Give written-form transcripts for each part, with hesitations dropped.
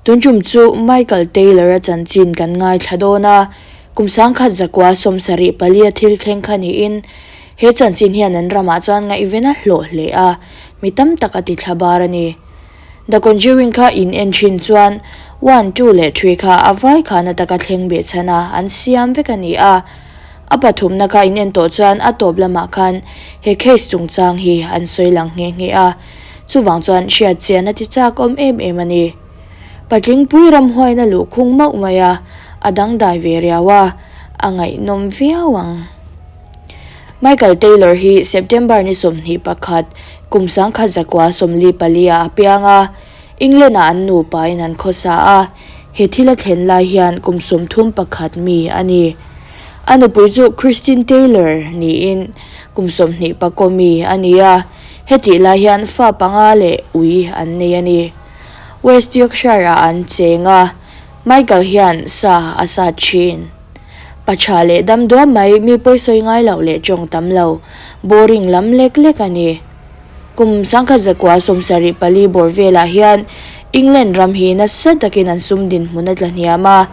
Tun tum chu Michael Taylor-a chanchin kan ngaithla dawn a, kum 1974 a thil thleng kha niin he chanchin hian an ramah chuan ngaihven a hlawh hle a, mi tam tak a ti thla bar a ni. The Conjuring kha in en thin chuan one, two leh three kha a vai khan a taka thleng beh chhan a, an siam vek a ni a. A pathumna kha in en tawh chuan a tawp lamah khan he case chungchang hi an sawi lang nghe nghe a, chuvang chuan hriat chian a ti chak awm em em a ni. Patlingpui ramhuaina luhkhung mauh mai a, a dangdai ve riau a, a ngaihnawm viau ang. Michael Taylor hi September ni 21, kum 1944 ah a piang a, England-ah an nupain an khawsa a, he thil a thlen lai hian kum 31 mi a ni. A nupui chu Christine Taylor niin kum 24 mi a ni a, hetih lai hian fa panga leh ui an nei a ni. West Yorkshire-ah an cheng a, Michael hian sa a sat thin. Pa tha leh dam duam mai, mi pawisawi ngai loh leh tawng tam lo, boring lam lek lek a ni. Kum 1974 bawr velah hian England ram hi nasa takin an sum dinhmun a tla hniam a,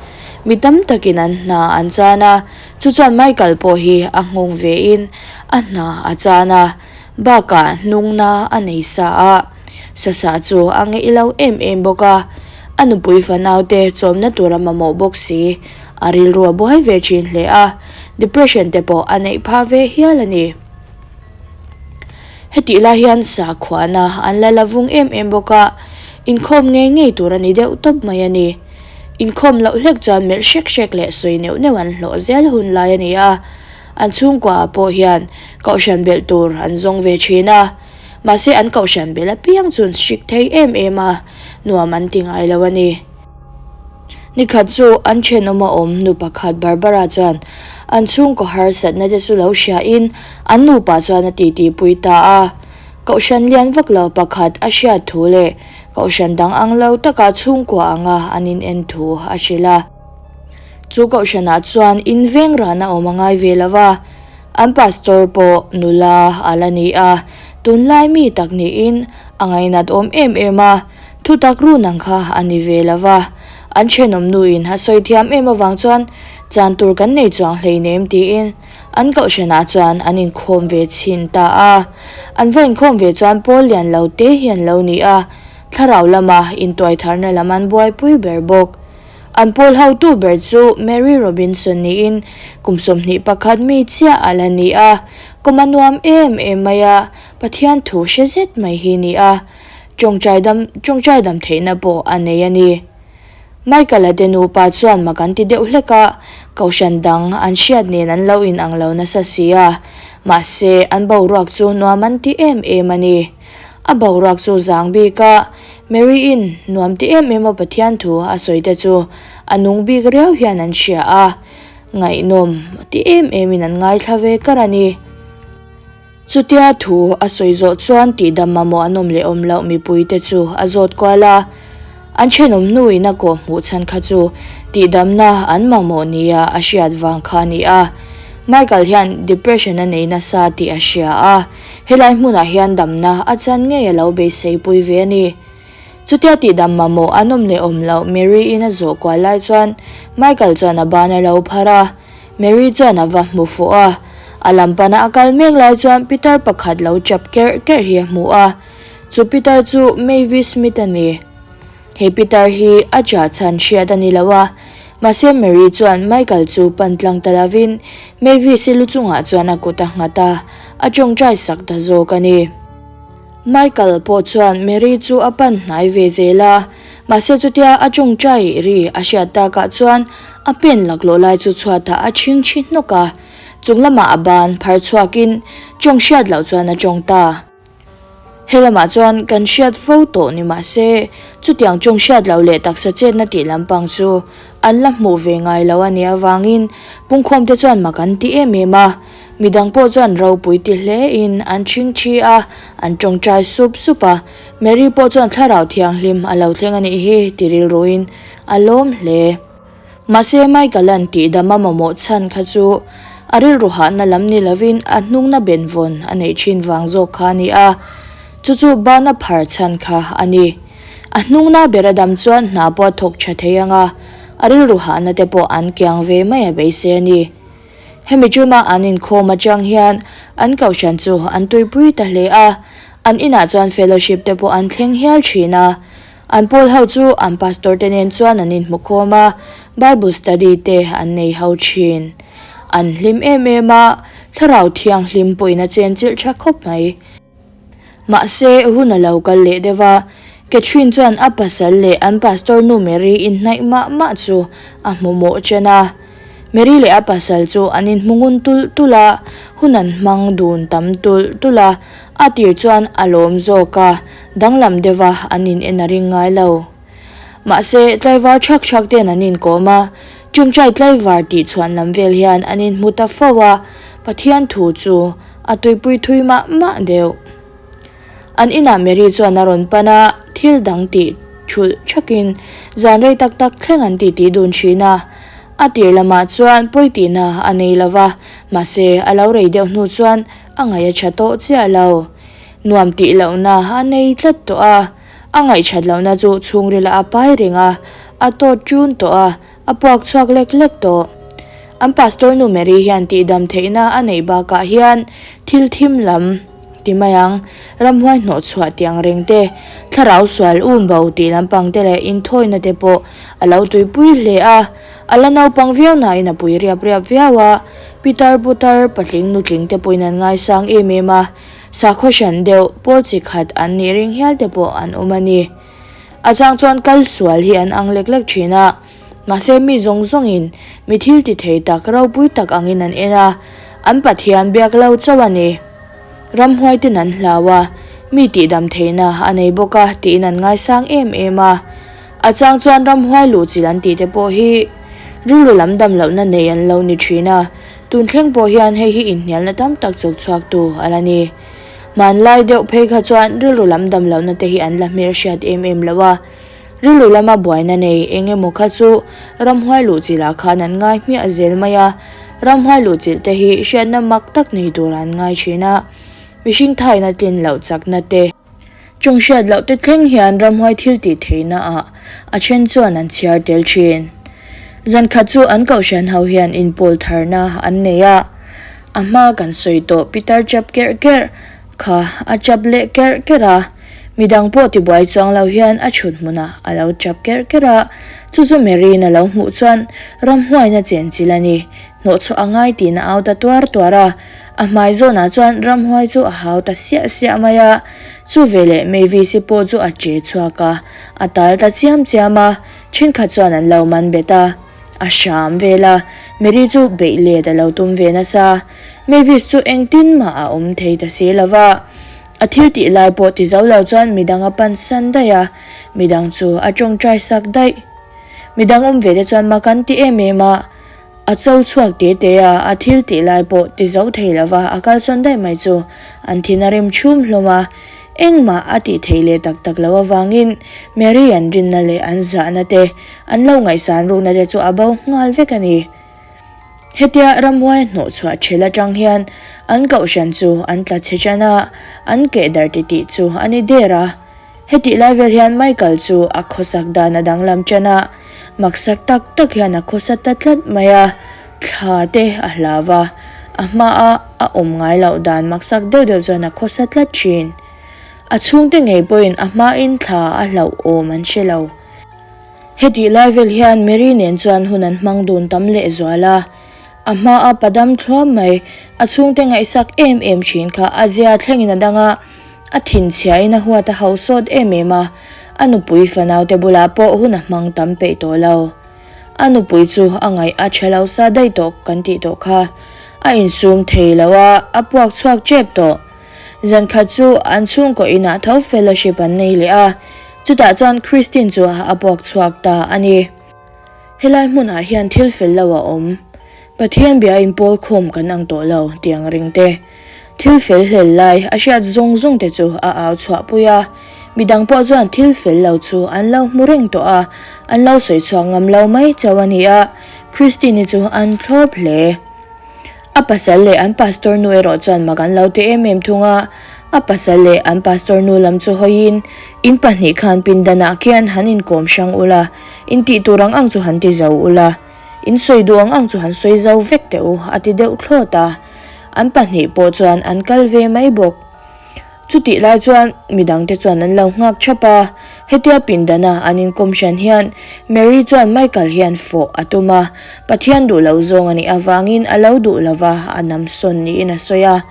mi tam takin an hna an chan a, chu chuan Michael pawh hi a nghawng vein a hna a chan a, bakah hnungna a nei sa a, sasa chu a ngeih lo em em bawk a, a nupui fanaute chawmna tur a mamawh bawk si. A rilru a buai ve thin hle a, depression te pawh a neih phah ve hial a ni. Hetih lai hian sakhuana an la la vung em em bawk a, inkhawm ngei ngei tur a ni deuh tawp mai a ni. Inkhawm loh hlek chuan melh hrek hrek leh sawi neuh neuh an hlawh zel hun lai a ni a, an chhungkuaah pawh hian kohhran belh tur an zawng ve thin a, mahse an kohhran belh apiang chu an hrik thei em em a, nuam an ti ngai lo a ni. Nikhat chu an thenawma awm nu pakhat Barbara chuan an chhungkaw harsatna te chu lo hriain an nupa chuan a titi pui ta a. Kohhran lian vak lo pakhat a hriat thu leh kohhran dang ang lo taka chhungkua anga an inen thu a hrilh a. Chu kohhranah chuan inveng ran a awm a ngai ve lo va, an pastor pawh nula a la ni a, tunlai mi tak niin a ngainat awm em em a. Thutak run ang kha a ni ve lo va, an thenawm nuin a sawi thiam em avang chuan chan tur kan nei chuang hleinem tiin an kohhranah chuan an inkhawm ve chhin ta a. An va inkhawm ve chuan pawl lian lo te hi an lo ni a, thlarau lama intuaitharna lam an buaipui ber bawk. An pawl hotu ber chu Mary Robinson niin kum 21 mi chiah a la ni a, kum a nuam em em mai a, Pathian thu hre zet mai hi ni a. Tawngtai dam tawngtai dam theihna pawh a nei a ni. Michael-a te nupa chuan mak an ti deuh hlek a, kohhran dang an hriat nen an lo in ang lo nasa si a, mahse an boruak chu nuam an ti em em a ni. A boruak chu zang bik a, Mary-in nuam ti em em a Pathian thu a sawi te chu a nung bik riau hian an hria a, ngaihnawm ti em em in an ngaithla ve kar a ni. Chutia thu a sawi zawh chuan tihdam mamawh an awm leh awm loh mipuite chu a zawt kual a. An thenawm hnuin a kawh hmuh chhan kha chu tihdamna an mamawh nia a hriat vang kha a ni a. Michael hian depression a nei nasa tih a hria a, helai hmunah hian damna a chan ngei a lo beiseipui ve a ni. Chutia tihdam mamawh an awm leh awm loh Mary-in a zawh kual lai chuan Michael chuan a ban a lo phar a. Mary chuan a va hmu fuh a, a lam pana a kal mek lai chuan pitar pakhat lo chap kerh kerh hi a hmu a, chu pitar chu Mavis Smith a ni. He pitar hi a chah chhan hriat a ni lo a, mahse Mary chuan Michael chu pan tlang ta lovin Mavis-i lu chungah chuan a kut a nghat a, a tawngtai sak ta zawk a ni. Michael pawh chuan Mary chu a pan hnai ve zel a, mahse chutia a tawngtai ri a hriat takah chuan a pen laklawh lai chu chhuatah a chhingchhi hnawk a, chung lamah a ban phar chhuakin tawng hriat loh chuan a tawng ta. He lamah chuan kan hriat fo tawh ni mahse chutiang tawng hriat loh leh taksa chetna tih lampang chu an la hmuh ve ngai lo a nih avangin pungkhawmte chuan mak an ti em em a. Midang pawh chuan ropui ti hle in an chhingchhi a, an tawngtai sup sup a. Mary pawh chuan thlarau thianghlim a lo thleng a nih hi ti rilruin a lawm hle. Mahse Michael-a'n tihdam a mamawh chhan kha chu a rilru hahna lam ni lovin a hnungna benvawn a neih thin vang zawk kha a ni a, chu chu bana phar chhan kha a ni. A hnungna ber a dam chuan hna pawh a thawk tha thei ang a, a rilru hahna te pawh an kiang ve mai a beisei a ni. Hemi tuma an inkhawm atang hian an kohhran chu an tuipui ta hle a, an inah chuan fellowship te pawh an thleng hial thin a. An pawl ho chu an pastor te nen chuan an inhmukhawm a, Bible study te an nei ho thin. An hlim em em a, thlarau thianghlim pawhin a chenchilh tha khawp mai. Mahse, hun a lo kal leh deuh a, Catherine chuan a pasal leh an pastor nu Mary inhnaih mah mah chu a hmu mawh chen a. Mary leh a pasal chu an inhmu ngun tulh tulh a, hun an hmang dun tam tulh tulh a, a tir chuan a lawm zawk a, danglam deuh a an in en a ring ngai lo. Mahse, tlaivar thak thak ten an inkawm a, Chungchai tlaivar tih chhuan lam vel hian an inhmu ta fo a, Pathian thu chu a tuipui thui mah mah deuh. An inah Mary chuan a rawn pan a, thil dang tih thulh thakin zan rei tak tak thleng an titi dun thin a. A tir lamah chuan pawi tihna a nei lo va, mahse a lo rei deuh hnu chuan a ngaih a tha tawh chiah lo. Nuam tih lohna a nei tlat tawh a. A ngaihṭhat lohna chu chhungrilah a pai reng a, a tawt ṭun tawh a, a puak chhuak lek lek tawh. An pastor nu Mary hian tihdam theihna a neih bakah hian thil thim lam ti mai ang, ramhuai hnawh chhuah tih ang reng te, thlarau sual um bo tih lampang te leh inthawina te pawh a lo tuipui hle a, a la naupang viau nain a pui riap riap viau a, pitar putar patling nutling te pawhin an ngaisang em em a. Sakhaw hran deuh pawl chi khat an nih ring hial te pawh an awm a ni. A chang chuan kal sual hi an ang lek lek thin a, mahse mi zawng zawngin mi thil ti thei tak ropui tak angin an en a, an Pathian biak lo chauh a ni. Ramhuai ten an hlau a, mi tihdam theihna a nei bawk a tiin an ngaisang em em a. A chang chuan ramhuai luhchilh an tih te pawh hi rilru lam dam lohna nei an lo ni thin a, Tun thleng pawh hian hei hi inhnialna tam tak chawk chhuaktu a la ni. Hmanlai deuh phei kha chuan rilru lam dam lohna te hi an la hmelhriat em em lo a. Rilru lama buaina nei eng emaw kha chu ramhuai luhchilh ah khan an ngai hmiah zel mai a. Ramhuai luhchilh te hi hriatna mak tak nei turah an ngai thin a. Mihring thaina tlin loh chakna te. Chung hriat loh te thleng hian ramhuai thil tih theihna ah a then chuan an chhiar tel thin. Zan khat chu an kohhran ho hian inpawl tharna an nei a, a hma kan sawi tawh pitar chap kerh kerh kha a chap leh kerh kerh a, midang pawh tibuai chuang lo hian a chhut hmunah a lo chap kerh kerh a, chu chu Mary'n a lo hmuh chuan ramhuaina chenchilh a ni, hnawhchhuah a ngai tiin a au ta tuar tuar a. A hmai zawnah chuan ramhuai chu a hau ta siah siah mai a, chu veleh Mavis-i pawh chu a che chhuak a, a tal ta chiam chiam a, thenkhat chuan an lo man bet a, a hram vel a, Mary chu beih let a lo tum ve nasa. Mavis chu engtin mah a awm thei ta si lo va, a thil tih lai pawh ti zo lo chuan midang a pan san daih a, midang chu a tawngtai sak daih. Midang awm ve te chuan mak an ti em em a. A cho chhuak te te a, a thil tih lai pawh ti zo thei lo va, a kalsawn daih mai chu an thin a rim chhum hlawm a. Engmah a tih theih leh tak tak loh avangin Mary an rinna leh an zahna te, an lo ngaihsan rukna te chu a bo nghal vek a ni. Hetia ramhuai a hnawh chhuah ṭhel aṭang hian an kohhran chu an tla chhe ṭan a, an keh dar titih chu a ni der a. Hetih lai vel hian Michael chu a khawsak dan a danglam ṭan a, maksak tak tak hian a khawsa ta tlat mai a, thla te a hlau a, a hmaa a awm ngai loh dan maksak deuh deuh chuan a khawsa tlat ṭhin. A chhungte ngei pawhin a hmain thla a hlauhawm an hre lo. Hetih lai vel hian Mary nen chuan hun an hmang dun tam lehzual a, a hmaa padam thluam mai, a chhungte ngaihsak em em ṭhin kha a zia thlengin a dang a, A thinchhiain a huat a hau sawt em em a, a nupui fanaute bulah pawh hun a hmang tam peih tawh lo. A nupui chu a ngaih a tha lo sa daih tawh kan tih tawh kha. A insum thei lo a, a puak chhuak tep tawh. Zan khat chu an chhungkaw inah tho fellowship an nei leh a, chutah chuan Christine chu a puak chhuak ta a ni. Helai hmunah hian thil fel lo a awm. Pathian bia inpawl khawm kan ang tawh lo tih ang ring te. Thil fel hlel lai a hriat zawng zawng te chu a au chhuah pui a. Midang pawh chuan thil fel lo chu an lo hmu reng tawh a, an lo sawi chhuak ngam lo mai chauh a ni a, Christine-i chu an thlawp hle. A pasal leh an pastor nu erawh chuan mak an lo ti em em thung a. A pasal leh an pastor nu lam chu hawiin, In pahnih khan pindanah khian han inkawm hrang ula, in tih tur ang ang chu han ti zo ula, in sawi duh ang ang chu han sawi zo vek teh u, a ti deuh thlawt a. An pahnih pawh chuan an kal ve mai bawk. Chutih lai chuan midangte chuan an lo nghak thap a, hetia pindana an inkawm hran hian Mary chuan Michael hian fawh a tum a, Pathian duh lo zawng a nih avangin a lo duh lova a nam sawn niin a sawi a.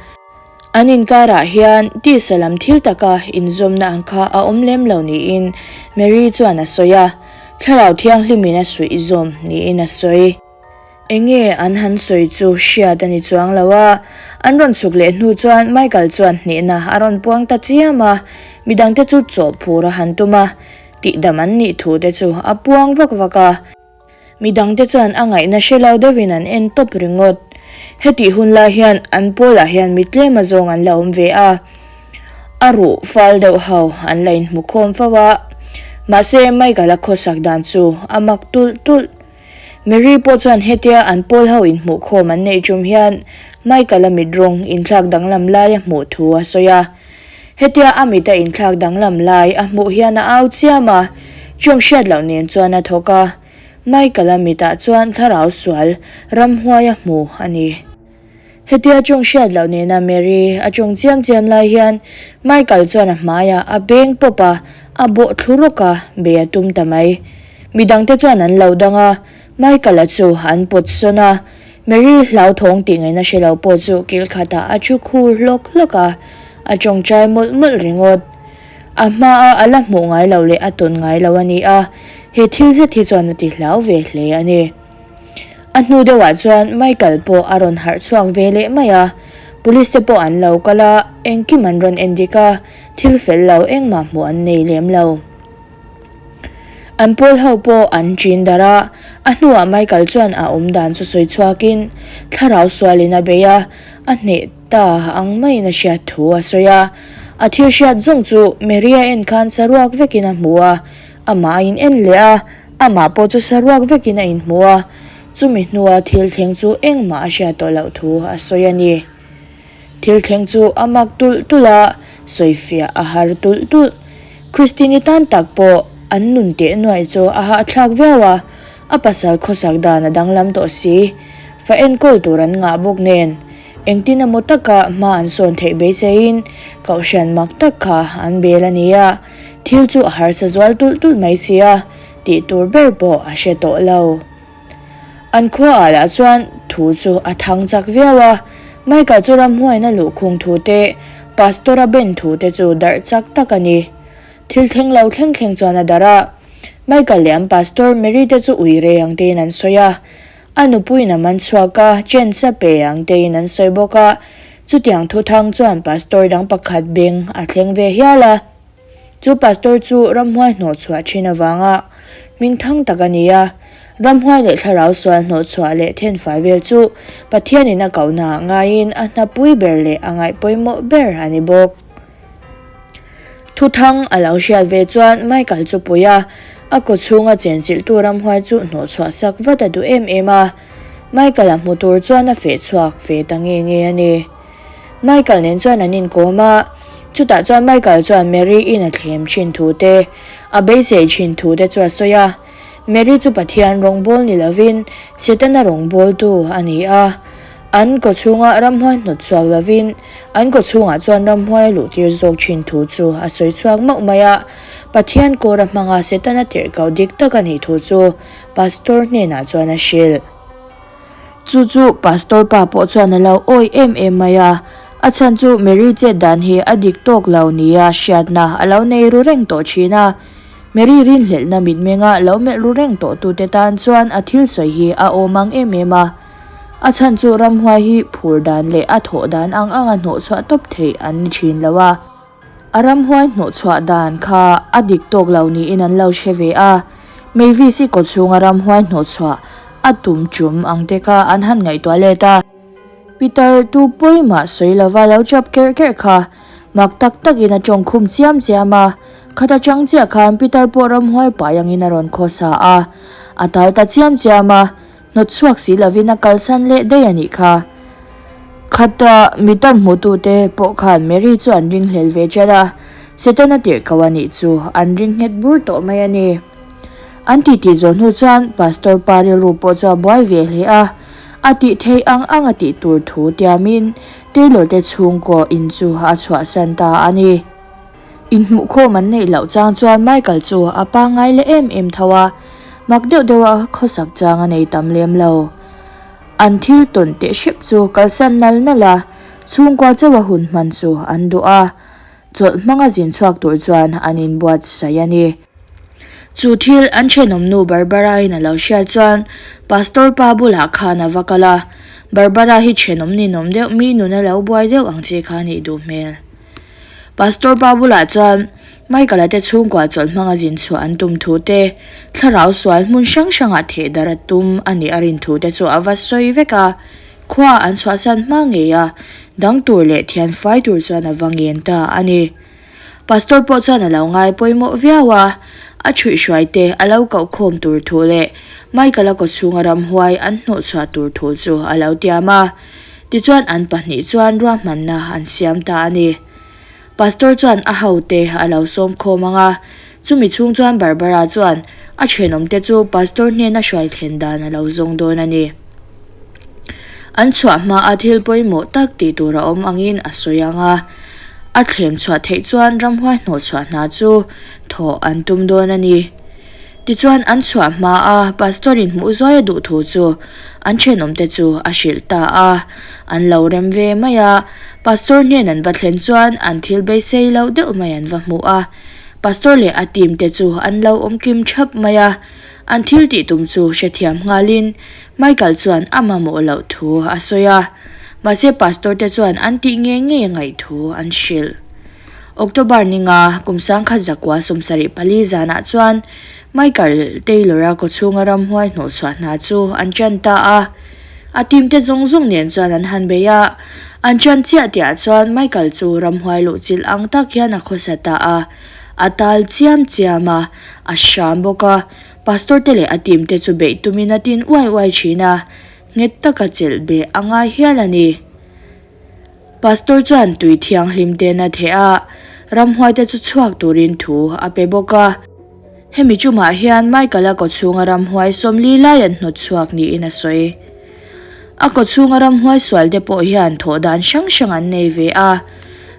An inkarah hian tisa lam thil taka inzawmna ang kha a awm lem lo niin Mary chuan a sawi a, Thlarau Thianghlimin a suih zawm niin a sawi. Enge an han sawi chu hriat a ni chuang lo a, an rawn chhuk leh hnu chuan Michael chuan hnehna a rawn puang ta chiam a, midangte chu chaw phur a han tum a, tihdam an nih thu te chu a puang vak vak a. Midangte chuan a ngaihna hre lo deuhin an en tawp ringawt. Hetih hun lai hian an pawlah hian mi tlem a zawng an la awm ve a, a ruh fal deuh ho an la inhmu khawm fo a, mahse Michael-a khawsak dan chu a mak tulh tulh. Mary pawh chuan hetia an pawl ho inhmuh khawm an neih tum hian Michael-a mit rawng inthlak danglam lai a hmuh thu a sawi a. Hetia a mit a inthlak danglam lai a hmuh hian a au chiam a, chawng hriat loh nen chuan a thawk a. Michael-a mitah chuan thlarau sual ramhuai a hmu a ni. Hetia chawng hriat loh nena Mary a chawng chiam chiam lai hian Michael chuan a hmaiah a beng pawp a, a bawh thlu rawk a, bei a tum ta mai. Midangte chuan an lo dang a, Michael-a chu an pawt sawn a, Mary hlauthawng tih ngaihna hre lo pawh chu kil khatah a thu khur hlawk hlawk a, a tawngtai mawlh mawlh ringawt. A hmaa a la hmuh ngai loh leh a tawn ngai lo a ni a, he thil zet hi chuan a ti hlau ve hle a ni. A hnu deuhah chuan Michael pawh a rawn harh chhuak ve leh mai a, police te pawh an lo kal a, engkim an rawn en dik a, thil fel lo engmah hmuh an nei lem lo. An pawl ho pawh an ṭin darh a, a hnuah Michael chuan a awm dan chu sawi chhuakin thlarau sualin a bei a, a hneh ta ang maiin a hriat thu a sawi a. A thil hriat zawng chu Mary a en khan saruak vekin a hmu a, amah a in en leh a, Amah pawh chu saruak vekin a inhmu a, chumi hnua thil thleng chu engmah a hriat tawh loh thu a sawi a ni. Thil thleng chu a mak tulh tulh a, sawifiah a har tulh tulh. Christine-i tan tak pawh an nun teh nuaih chu a hahthlak viau a, a pasal khawsak dan a danglam tawh si. Fa enkawl tur an ngah bawk nen, engtin emaw taka hma an sawn theih beiseiin kohhran mak tak kha an bel a ni a. Thil chu a harsa zual tulh tulh mai si a, tih tur ber pawh a hre tawh lo. An khuaah lah chuan thu chu a thang chak viau a, Michael chu ramhuaina luhkhung thu te, Pastor a ben thu te chu darh chak tak a ni. Thil thleng lo thleng thleng chuan a darh a, Michael leh an Pastor Mary te chu ui rei ang tein an sawi a, a nupuiin a man chhuak a, chance a pe ang tein an sawi bawk a, chutiang thu thang chuan Pastor dang pakhat beng a thleng ve hial a. Chu pastor chu ramhuai hnawhchhuah thin avanga hmingthang tak a ni a, ramhuai leh thlarau sual hnawhchhuah leh thenfai vel chu Pathianin a kohnaah ngaiin a hnapui ber leh a ngaih pawimawh ber a ni bawk. Thuthang a lo hriat ve chuan Michael chu pui a, a kawchhunga chenchilhtu ramhuai chu hnawhchhuah sak vat a duh em em a, Michael-a hmu tur chuan a fehchhuak ve ta nge nge a ni. Michael nen chuan an inkawm a, chutah chuan Michael chuan Mary-in a thlem thin thu te, a beisei thin thu te chu a sawi a. Mary chu Pathian rawngbâwl ni lovin Setana rawngbâwltu a ni a. An kawchhunga ramhuai hnawt chhuak lovin an kawchhungah chuan ramhuai a luhtir zawk thin thu chu a sawi chhuak mauh mai a. Pathian kawra hmanga Setana tirhkoh dik tak a nih thu chu Pastor hnenah chuan a hrilh. Chu chu Pastor pa pawh chuan a lo awi em em mai a, a chhan chu Mary chet dan hi a dik tawk lo nia hriatna a lo nei ru reng tawh thin a. Mary rinhlelhna mitmenga lo melh ru reng tawh tute tan chuan a thil sawi hi a awm ang em em a. A chhan chu ramhuai hi phur dan leh a thawh dan ang anga hnawhchhuah tawp theih an ni thin lo a. A ramhuai hnawhchhuah dan kha a dik tawk lo niin an lo hre ve a, Mavis i kawchhunga ramhuai hnawhchhuah a tum tum ang te kha an han ngaihtuah let a. Peter tu pawimah sawi lova lo chap kerh kerh kha mak tak takin a tawng khum chiam chiam a, khata chang chiah khan Peter pawh ramhuai pai angin a rawn khawsa a, a tal ta chiam chiam a, Hnawt chhuak si lovin a kalsan leh daih a nih kha. Khata mi tam hmutute pawh khan Mary chu an ringhlel ve ṭan a, Setana tirhkoh a nih chu an ring nghet bur tawh mai a ni. An titi zawh hnu chuan Pastor pa rilru pawh chu a buai ve hle a, a tih theih ang ang a tih tur thu tiamin Taylor te chhungkaw in chu a chhuahsan ta a ni. Inhmuhkhawm an neih loh chang chuan Michael chu a pangngai leh em em tho a, mak deuh deuh a khawsak chang a nei tam lem lo. An thil tawn teh hrep chu kalsan nal nal a, chhungkua chauha hun hman chu an duh a, chawlh hmanga zin chhuak tur chuan an inbuatsaih a ni. Chu thil an thenawmnu Barbara-in a lo hriat chuan Pastor pa bulah khan a va kal a, Barbara hi thenawm ninawm deuh mi nuna lo buai deuh ang chi kha a nih duh hmel. Pastor pa bulah chuan Michael-a te chhungkua chawlh hmanga zin chhuah an tum thu te, thlarau sual hmun hrang hrangah theh darh a tum a nih a rin thu te chu a va sawi vek a. Khua an chhuahsan hma ngei a, dang tur leh thian fai tur chuan a va ngen ta a ni. Pastor pawh chuan a lo ngai pawimawh viau a, a ṭhuihhruai te a lo koh khawm tur thu leh Michael-a kawchhunga ramhuai an hnawhchhuah tur thu chu a lo tiam a. Tichuan an pahnih chuan ruahmanna an siam ta a ni. Pastor chuan a hote a lo sawm khawm ang a, chumi chhung chuan Barbara chuan a thenawmte chu Pastor hnena hruai thlen dan a lo zawng dawn a ni. An chhuah hmaa thil pawimawh tak tih tur a awm angin a sawi ang a, a thlem chhuah theih chuan ramhuai hnawhchhuah hna chu thawh an tum dawn a ni. Tichuan an chhuah hma a Pastor in hmuh zuai a duh thu chu an thenawmte chu a hrilh ta a, an lo rem ve mai a, Pastor hnen an va thlen chuan an thil beisei loh deuh mai an va hmu a, Pastor leh a team te chu an lo awm kim thap mai a, an thil tih tum chu hrethiam nghalin Michael chuan a mamawh loh thu a sawi a, mahse Pastor te chuan an tih ngei ngei a ngaih thu an hrilh. October ninga kum sangkhat zakua 74 zanah chuan Michael Taylor-a kawchhunga ramhuai hnawhchhuah hna chu an ṭan ta a. A team te zawng zawng nen chuan an han bei a, an ṭan chiah tihah chuan Michael chu ramhuai luhchilh ang tak hian a khawsa ta a, a tal chiam chiam a, a hram bawk a, Pastor te leh a team te chu beih tumin a tin uai uai ṭhin a, nghet taka chelh beh a ngai hial a ni. Pastor chuan tui thianghlim ten a theh a, ramhuaite chu chhuak turin thu a pe bawk a. Hemi chumah hian Michael-a kawchhunga ramhuai 40 lai an hnawt chhuak niin a sawi. A kawchhunga ramhuai sualte pawh hian thawh dan hrang hrang an nei ve a,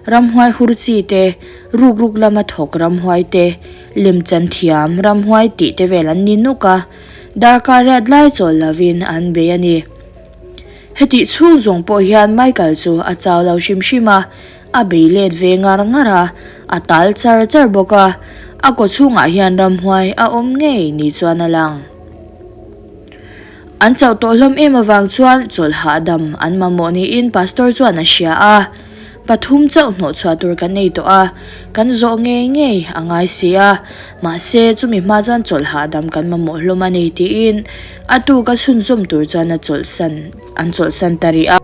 ramhuai hur chi te, rukruk lama thawk ramhuai te, lemchan thiam ramhuai tih te vel an ni nuk a, darkar riat lai chawl lovin an bei a ni. Hetih chhung zawng pawh hian Michael chu a chau lo hrim hrim a, a bei let ve ngar ngar a, a tal char char bawk a, a kaw chhungah hian ramhuai a awm ngei ni chuan a lang. An chauh tawh hlawm em avang chuan chawlh hahdam an mamawh niin Pastor chuan a hria a, Pathum chauh hnawhchhuah tur kan nei tawh a, kan zawh ngei ngei a ngai si a, mahse chumi hma chuan chawlh hahdam kan mamawh hlawm a ni tiin a tuk a chhunzawm tur chuan a chawlhsan an chawlhsan ta rih a.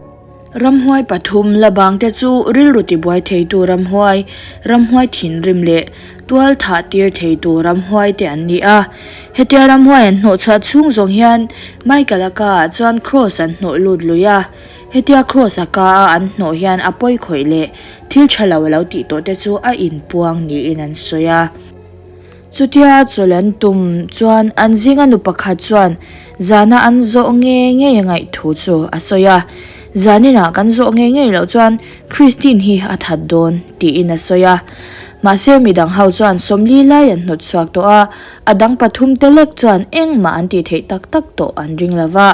Ramhuai pathum la bang te chu rilru tibuai theitu ramhuai, ramhuai thinrim leh tual thah tir theitu ramhuai te an ni a. Hetia ramhuai an hnawhchhuah chhung zawng hian Michael-a ka ah chuan kraws an hnawh lut lui a. Hetia Kraws a ka a an hnawh hian a pawi khawih leh thil tha lo a lo tih tawh te chu a inpuang niin an sawi a. Chutia chawlh an tum chuan an zinga nu pakhat chuan zana an zawh ngei ngei a ngaih thu chu a sawi a. Zaninah kan zawh ngei ngei loh chuan Christine hi a that dawn tiin a sawi a. Mahse midang ho chuan 40 lai an hnawt chhuak tawh a, a dang pathum te lek chuan engmah an tih theih tak tak tawh an ring lova.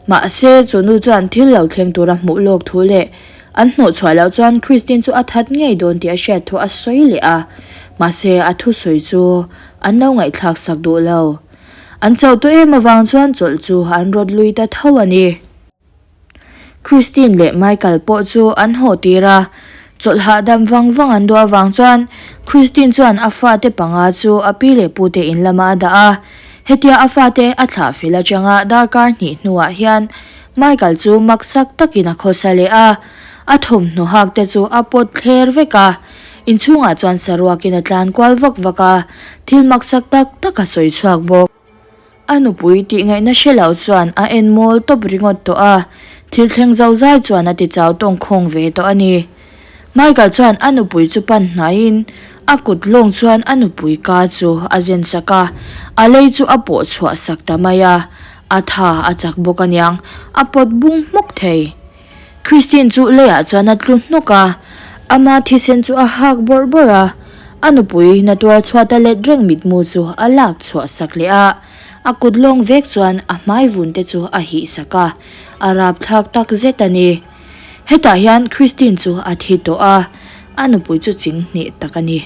Mahse, chu nu chuan thil lo thleng tura hmuh lawk thu leh an hnawhchhuah loh chuan Christine chu a that ngei dawn tih a hriat thu a sawi leh a. Mahse, a thusawi chu an lo ngaihthlak sak duh lo. An chauh tawh em avang chuan chawlh chu an rawt lui ta tho a ni. Christine leh Michael pawh chu an haw tir a. Chawlh hahdam vang vang an duh avang chuan Christine chuan a fate panga chu a pi leh pute in lamah a dah a. Hetia a fate a thlah fel atanga darkar hnih hnuah hian Michael chu maksak takin a khawsa leh a, a thawmhnaw hak te chu a pawt thler vek a, inchhungah chuan saruakin a tlan kual vak vak a, thil maksak tak tak a sawi chhuak bawk. A nupui tih ngaihna hre lo chuan a en mawl tawp ringawt tawh a. Thil thleng zo zai chuan a ti chau tawng khawng ve tawh a ni. Michael chuan a nupui chu pan hnaiin a kut lawng chuan a nupui ka chu a zen sak a, a lei chu a pawh chhuah sak ta mai a, a tha a chak bawk aniang, a pawt bung hmawk thei. Christine chu leiah chuan a tlu hnawk a, ama thisen chu a hak bawrh bawrh a, a nupui na tuar chhuat a let reng mitmu chu a lak chhuah sak leh a, a kut lawng vek chuan a hmai vun te chu a hih sak a, a rapthlak tak zet a ni. Hetah hian Christine chu a thi tawh a, a nupui chu ching hneh tak a ni.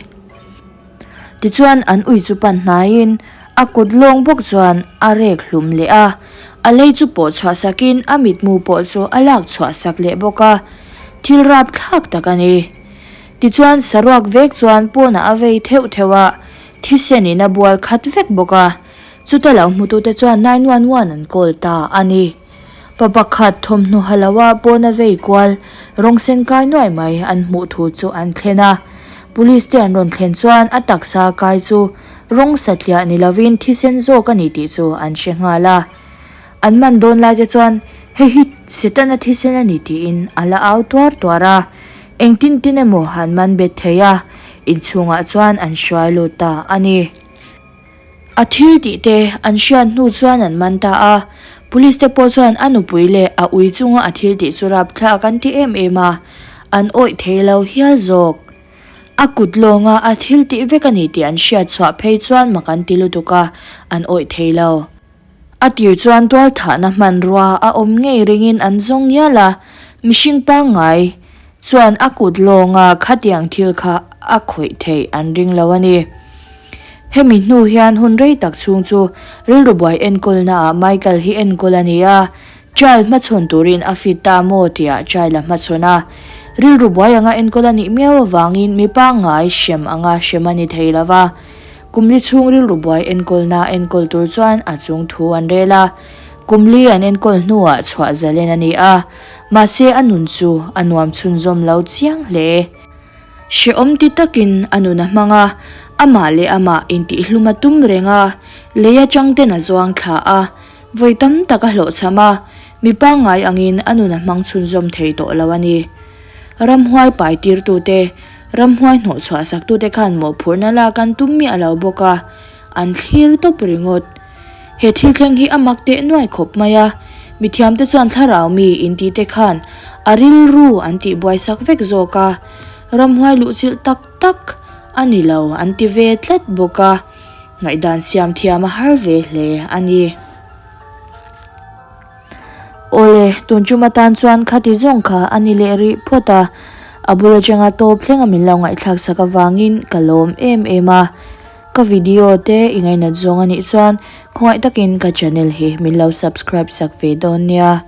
Tichuan an ui chu pan hnaiin a kut lawng bawk chuan a rek hlum leh a, a lei chu pawh chhuah sakin a mitmu pawh chu a lak chhuah sak leh bawk a, thil rapthlak tak a ni. Tichuan saruak vek chuan pawnah a vei theuh theuh a, thisen in a bual khat vek bawk a, chuta lo hmutute chuan 911 an call ta a ni. Pa pakhat thawmhnaw ha lo a pawn a vei kual rawng sen kai nuai mai an hmuh thu chu an thlen a. Police te an rawn thlen chuan a taksa kai chu rawng satliah ni lovin thisen zawk a ni tih chu an hre nghal a. An man dawn lai te chuan hei hi Setana thisen a ni tiin a la au tuar tuar a. Engtin tin emaw an man bet thei a, inchhungah chuan an hruai lut ta a ni. A thil tih te an hriat hnu chuan an man ta a, Police te pawh chuan a nupui leh a ui chunga a thil tih chu rapthlak an ti em em a, an awih thei lo hial zawk. A kut lawnga a thil tih vek a ni tih an hriat chhuah phei chuan mak an ti lutuk a, an awih thei lo. A tir chuan tualthahna hmanrua a awm ngei ringin an zawng ngial a, mihring pangngai chuan a kut lawnga khatiang thil kha a khawih theih an ring lo a ni. Hemi hnu hian hun rei tak chhung chu rilru buai enkawlnaah Michael hi enkawl a ni a, trial hmachhawn turin a fit ta maw tihah trial a hmachhawn a. Rilru buai anga enkawl a nih miau avangin mi pangngai hrem anga hrem a ni thei lo va. Kum li chhung rilru buai enkawlna enkawl tur chuan a chung thu an rel a, kum li an enkawl hnuah chhuah zalen a ni a, mahse a nun chu a nuam chhunzawm lo chiang hle. Hrehawm ti takin a nun a hmang a, amah leh amah intihhlum a tum reng a, lei atang ten a zuang thla a, vawi tam tak a hlawhchham a, mi pangngai angin a nun a hmang chhunzawm thei tawh lo a ni. Ramhuai pai tirtute, ramhuai hnawhchhuah saktute khan mawhphurhna lak an tum miah lo bawk a, an thlir tawp ringawt. He thil thleng hi a mak teh nuai khawp mai a, mithiamte chuan thlarau mi intite khan a rilru an tihbuai sak vek zawk a, ramhuai luhchilh tak tak a ni lo an ti ve tlat bawk a, ngaihdan siam thiam a har ve hle a ni. Awle, tun tum atan chuan khati zawng kha a ni leh rih phawt a, a bul atanga tawp thlenga min lo ngaihthlak sak avangin ka lawm em em a. Ka video te i ngainat zawng a nih chuan khawngaih takin ka channel hi min lo subscribe sak ve dawn nia.